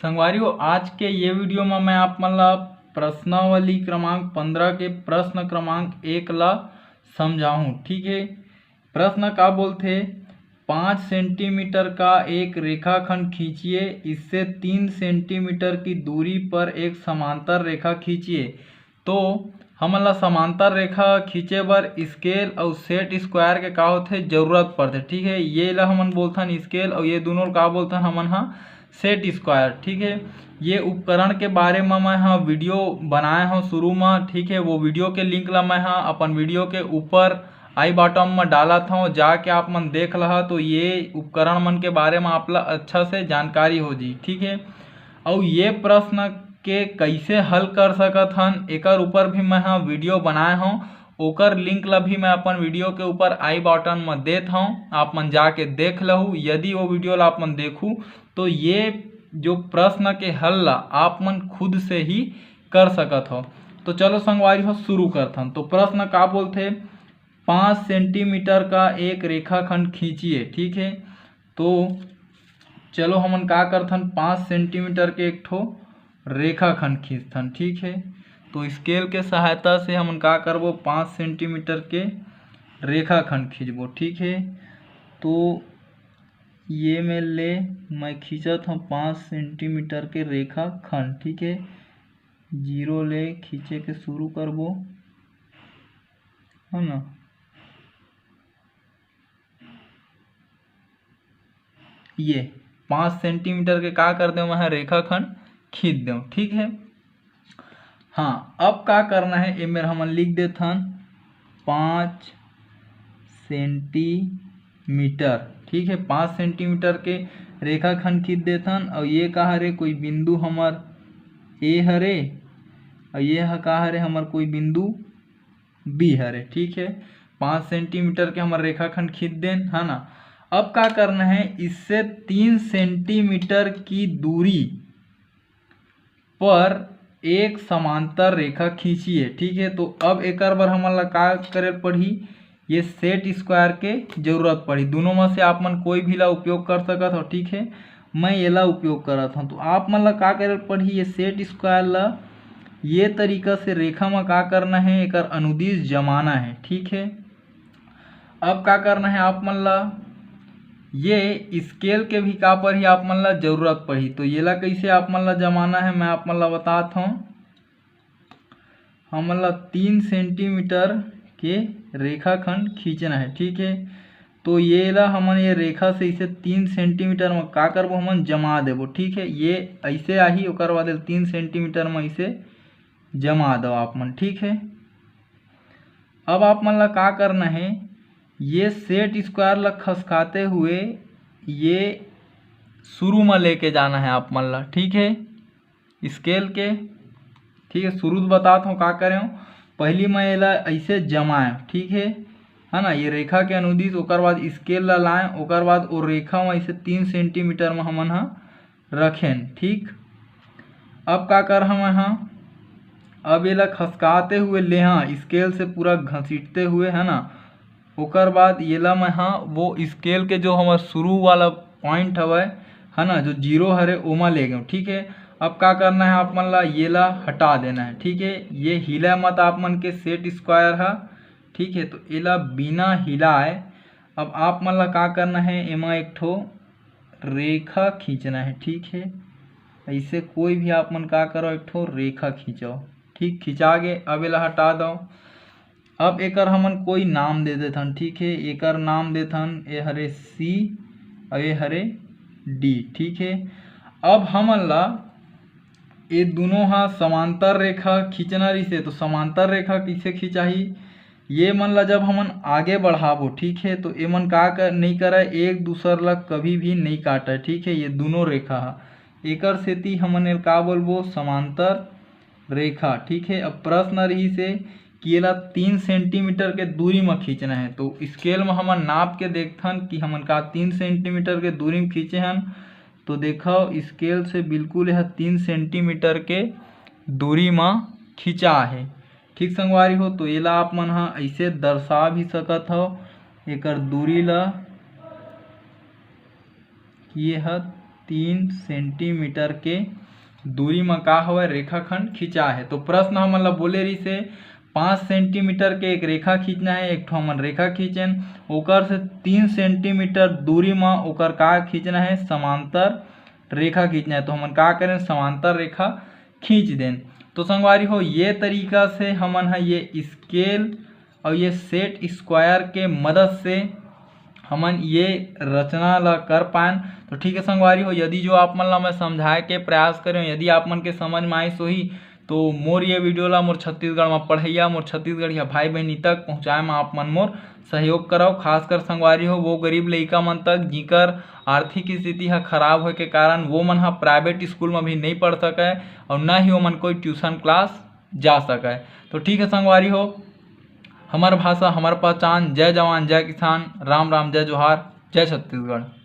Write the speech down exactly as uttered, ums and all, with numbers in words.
संगवारी हो, आज के ये वीडियो में मैं आप मन ला प्रश्नावली क्रमांक पंद्रह के प्रश्न क्रमांक एक ला समझाहूँ। ठीक है, प्रश्न का बोलथे, पाँच सेंटीमीटर का एक रेखाखंड खींचिए, इससे तीन सेंटीमीटर की दूरी पर एक समांतर रेखा खींचिए। तो हमन ला समांतर रेखा खींचे बर स्केल अउ सेट स्क्वायर के का होथे, जरूरत पड़थे। ठीक है, ये ला हमन बोलथन स्केल अउ ये दोनों का बोलथन हमन हा सेट स्क्वायर। ठीक है, ये उपकरण के बारे में मैं हा वीडियो बनाए हूँ शुरू में। ठीक है, वो वीडियो के लिंक ला मैं हा अपन वीडियो के ऊपर आई बटन में डालत हूँ, जाके आप मन देख लहा, तो ये उपकरण मन के बारे में आप ला अच्छा से जानकारी हो जी। ठीक है, अउ ये प्रश्न के कइसे हल कर सकत हन, एकर ऊपर भी मैं हा वीडियो बनाए हूँ। ओकर लिंक ला भी मैं अपन वीडियो के ऊपर आई बटन में देत हूँ, आप मन जाके देख लहू। यदि वो वीडियो ला आप मन देखू, तो ये जो प्रश्न के हल ला आप मन खुद से ही कर सकत हो। तो चलो संगवारी हो, शुरू करथन। तो प्रश्न का बोलथे, पाँच सेंटीमीटर का एक रेखाखंड खींचिए। ठीक है, तो चलो हमन का करथन, पाँच सेंटीमीटर के एक ठो रेखाखंड खींचथन। ठीक है, तो स्केल के सहायता से हमन का करबो, पाँच सेंटीमीटर के रेखाखंड खींचबो। ठीक है, तो ये में ले मैं खींचत हूँ पाँच सेंटीमीटर के रेखाखंड। ठीक है, जीरो ले खींचे के शुरू करबो, है ना। ये पाँच सेंटीमीटर के का कर देव, मैं रेखाखंड खींच देव। ठीक है, हाँ, अब का करना है, एमेर हमन लिख देथन पाँच सेंटीमीटर। ठीक है, पाँच सेंटीमीटर के रेखाखंड खींच देथन। और ये का हरे, कोई बिंदु हमर ए हरे, और ये ह का हरे, हमर कोई बिंदु बी हरे। ठीक है, पाँच सेंटीमीटर के हमर रेखाखंड खींच देन, है ना। अब का करना है, इससे तीन सेंटीमीटर की दूरी पर एक समांतर रेखा खींचिए। ठीक है, तो अब एकर बर हमन ला का करे पड़ही, ये सेट स्क्वायर के जरूरत पड़ही। दोनों में से आप मन कोई भी ला उपयोग कर सकत हो। ठीक है, मैं एला उपयोग करत हूँ, तो आप मन ला का करे पड़ही, ये सेट स्क्वायर ला ये तरीका से रेखा में का करना है, एकर अनुदिश जमाना है। ठीक है, अब का करना है आप मन ला, ये स्केल के भी का पड़ही, आप मन ला जरूरत पड़ही। तो येला कैसे आप मन ला जमाना है, मैं आप मन ला बतात हूँ। हमन ला तीन सेंटीमीटर के रेखाखंड खींचना है। ठीक है, तो येला हमन ये रेखा से इसे तीन सेंटीमीटर में का करबो, हमन जमा देबो। ठीक है, ये ऐसे आही, ओकर बाद तीन सेंटीमीटर में इसे जमा दो आप मन। ठीक है, अब आप मन ला का करना है, ये सेट स्क्वायर ला खसकाते हुए ये शुरू में लेके जाना है आप मन ला। ठीक है, स्केल के, ठीक है, शुरू से बतात हूँ का करे हूँ। पहली मैं एला ऐसे जमाए, ठीक है, है ना, ये रेखा के अनुदिश, ओकर बाद स्केल ला लाए, ओकर बाद वो रेखा में ऐसे तीन सेंटीमीटर में हमन हा रखेन। ठीक, अब का कर हमें हाँ, अब एला खसकाते हुए ले हाँ, स्केल से पूरा घसीटते हुए, है ना, ओकर बाद येला मैं हाँ वो स्केल के जो हमर शुरू वाला पॉइंट हवय, है ना, जो जीरो हरे, ओमा ले गए। ठीक है, अब का करना है आप मन ला, येला हटा देना है। ठीक है, ये हिला मत, आप मन के सेट स्क्वायर हा। ठीक है, तो एला बिना हिलाए अब आप मन ला का करना है, एमा एक ठो रेखा खींचना है। ठीक है, ऐसे कोई भी आप मन का करो, एक ठो रेखा खींचो। ठीक, खिंचा गे, अब एला हटा दो। अब एकर हमन कोई नाम दे देथन। ठीक है, एकर नाम देथन, ए हरे सी और ए हरे डी। ठीक है, अब हमन ला ये दोनों हा समांतर रेखा खींचना रहिसे, तो समांतर रेखा कइसे खिंचाही, ये मन ला जब हमन आगे बढ़ाबो, ठीक है, तो ये मन का कर, नहीं करे, एक दूसर ला कभी भी नहीं काटे। ठीक है, ये दोनों रेखा हा, एकर सेती हमन एला का बोलबो, समांतर रेखा। ठीक है, अब प्रश्न रहिसे कि एला तीन सेंटीमीटर के दूरी म खींचना है, तो स्केल म हमन नाप के देखथन कि हमन का तीन सेंटीमीटर के दूरी म खींचे हन। तो देखो, स्केल से बिल्कुल यह तीन सेंटीमीटर के दूरी म खिंचा है। ठीक संगवारी हो, तो एला आप मन ह ऐसे दर्शा भी सकत हो एकर दूरी ला, कि ये ह तीन सेंटीमीटर के दूरी म का हवय, रेखाखंड खिंचा हे। तो प्रश्न हमन ला बोले रहिसे, पाँच सेंटीमीटर के एक रेखा खींचना है, एक ठो हमन रेखा खींचेन, ओकर से तीन सेंटीमीटर दूरी म ओकर का खींचना है, समांतर रेखा खींचना है। तो हमन का करें, समांतर रेखा खींच देन। तो संगवारी हो, ये तरीका से हमन ह ये स्केल और ये सेट स्क्वायर के मदद से हमन ये रचना ला कर पाएन। तो ठीक है संगवारी हो, यदि जो आप मन ला मैं समझाए के प्रयास करें, यदि आप मन के समझ में आइस होही, तो मोर ये वीडियो ला मोर छत्तीसगढ़ में पढ़ैया, मोर छत्तीसगढ़िया भाई बहनी तक पहुँचाए में आप मन मोर सहयोग करव। खासकर संगवारी हो, वो गरीब लइका मन तक, जिकर आर्थिक स्थिति ह खराब होए के कारण वो मन ह प्राइवेट स्कूल में भी नहीं पढ़ सके और न ही वो मन कोई ट्यूशन क्लास जा सके। तो ठीक है संगवारी हो, हमर भाषा, हमर पहचान। जय जवान, जय किसान, राम राम, जय जोहार, जय छत्तीसगढ़।